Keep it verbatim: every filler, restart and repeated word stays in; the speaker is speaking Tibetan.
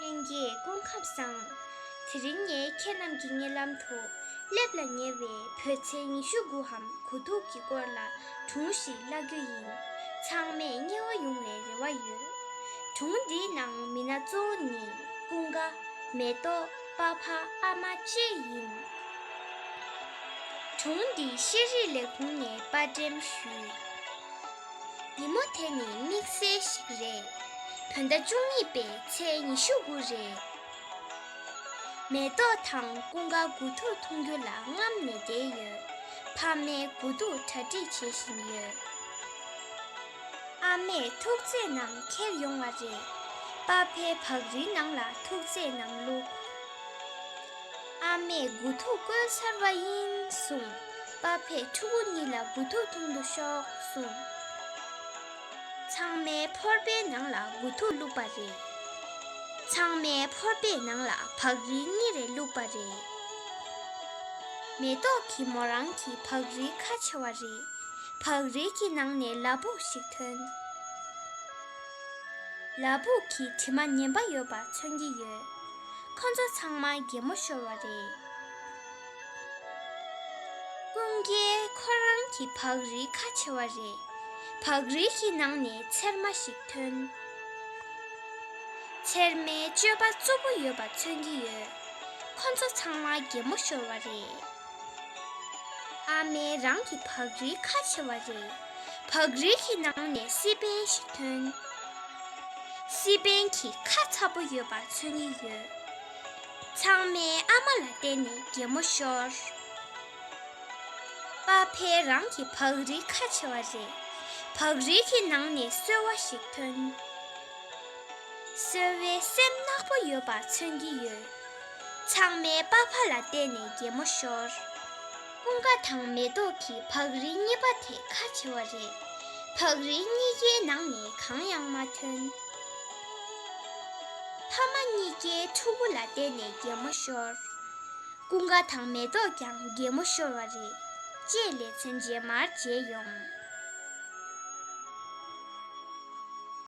ལྷན་རྒྱས་སྐུ་ཁམས་བཟང་། དེ་རིང་ངས་ཁྱེད་རྣམས་ཀྱི་སྙན་ལམ་དུ་སླེབས་ལ་ཉེ་བའི་བོད་ཚེས་ཉི་ཤུ་དགུའམ་དགུ་ཐུག་གི་སྐོར་ལ་སྒྲུང་ཞིག་བཀླག་རྒྱུ་ཡིན། ཚང་མས་མཉེས་པོ་ཡོང་བའི་རེ་བ་ཡོད། སྒྲུང་འདིའི་ནང་མི་སྣ་གཙོ་བོ་ནི་ཀུན་དགའ། མེ་ཏོག་པ་ཕ། ཨ་མ་བཅས་ཡིན། སྒྲུང་འདི་ཤེས་རིག་ལས་ཁུངས་ནས་པར་འགྲེམས་ཞུས། ཉིན་མོ་དེ་ནི་དམིགས་བསལ་ཞིག་རེད། བོད་ཟླ་བཅུ་གཉིས་པའི་ཚེས་ཉི་ཤུ་དགུ་རེད། མེ་ཏོག་དང་ཀུན་དགའ་དགུ་ཐུག་འཐུང་རྒྱུ་ལ་རྔམ་ནས་བསྡད་ཡོད། ཕ་མས་དགུ་ཐུག་གྲ་སྒྲིག་བྱེད་བཞིན་ཡོད། ཨ་མས་ཐུག་རྫས་རྣམས་ཁྱེར་ཡོང་བ་རེད། པ་ཕས་བག་རིལ་ནང་ལ་ཐུག་རྫས་རྣམས་བླུགས། ཨ་མས་དགུ་ཐུག་བསྐོལ་ཚར་བ་ཡིན་གསུངས། པ་ཕས་ཕྲུ་གུ་གཉིས་ལ་དགུ་ཐུག་འཐུང་དུ་ཤོག་གསུངས། ཚང་མས་ཕོར་པའི་ནང་ལ་དགུ་ཐུག་བླུགས་པ་རེད། ཚང་མས་ཕོར་པའི་ནང་ལ་བག་རིལ་གཉིས་རེ་བླུགས་པ་རེད། མེ་ཏོག་གིས་མོ་རང་གི་བག་རིལ་ཁ་ཕྱེ་བ་རེད། བག་རིལ་གྱི་ནང་ནས་ལ་ཕུག་ཞིག་ཐོན། ལ་ཕུག་གི་དྲི་མ་ངན་པ་ཡོད་པ་མཚོན་གྱི་ཡོད། ཁོ་ཚོ་ཚང་མ་གད་མོ་ཤོར་བ་རེད། ཀུན་དགའི་ཁོ་རང་གི་བག་རིལ་ཁ་ཕྱེ་བ་རེད། བག་རིལ་གྱི་ནང་ནས་ཚེར་མ་ཞིག་ཐོན། ཚེར་མའི་སྤྱོད་པ་རྩུབ་པོ་ཡོད་པ་མཚོན་གྱི་ཡོད། ཁོ་ཚོ་ཚང་མ་གད་མོ་ཤོར་བ་རེད། ཨ་མས་རང་གི་བག་རིལ་ཁ་ཕྱེ་བ་རེད། བག་རིལ་གྱི་ནང་ནས་སི་པན་ཞིག་ཐོན། སི་པན་གྱི་ཁ་ཚ་པོ་ཡོད་པ་མཚོན་གྱི་ཡོད། ཚང་མས་ཨ་མ་ལ་བལྟས་ནས་གད་མོ་ཤོར། པ་ཕས་རང་གི་བག་རིལ་ཁ་ཕྱེ་བ་རེད། བག་རིལ་གྱི་ནང་ནས་སོལ་བ་ཞིག་ཐོན། སོལ་བའི་སེམས་ནག་པོ་ཡོད་པ་མཚོན་གྱི་ཡོད། ཚང་མས་པ་ཕ་ལ་བལྟས་ནས་གད་མོ་ཤོར། ཀུན་དགའ་དང་མེ་ཏོག་གིས་བག་རིལ་གཉིས་པ་དེ་ཁ་ཕྱེ་བ་རེད། བག་རིལ་གཉིས་ཀའི་ནང་ནས་གང་ཡང་མ་ཐོན། ཕ་མ་གཉིས་ཀས་ཕྲུ་གུ་ལ་བལྟས་ནས་གད་མོ་ཤོར། ཀུན་དགའ་དང་མེ་ཏོག་ཀྱང་གད་མོ་ཤོར་བ་རེད། ཅེས་ལེ་ཚན་རྗེས་མར་མཇལ་ཡོང་།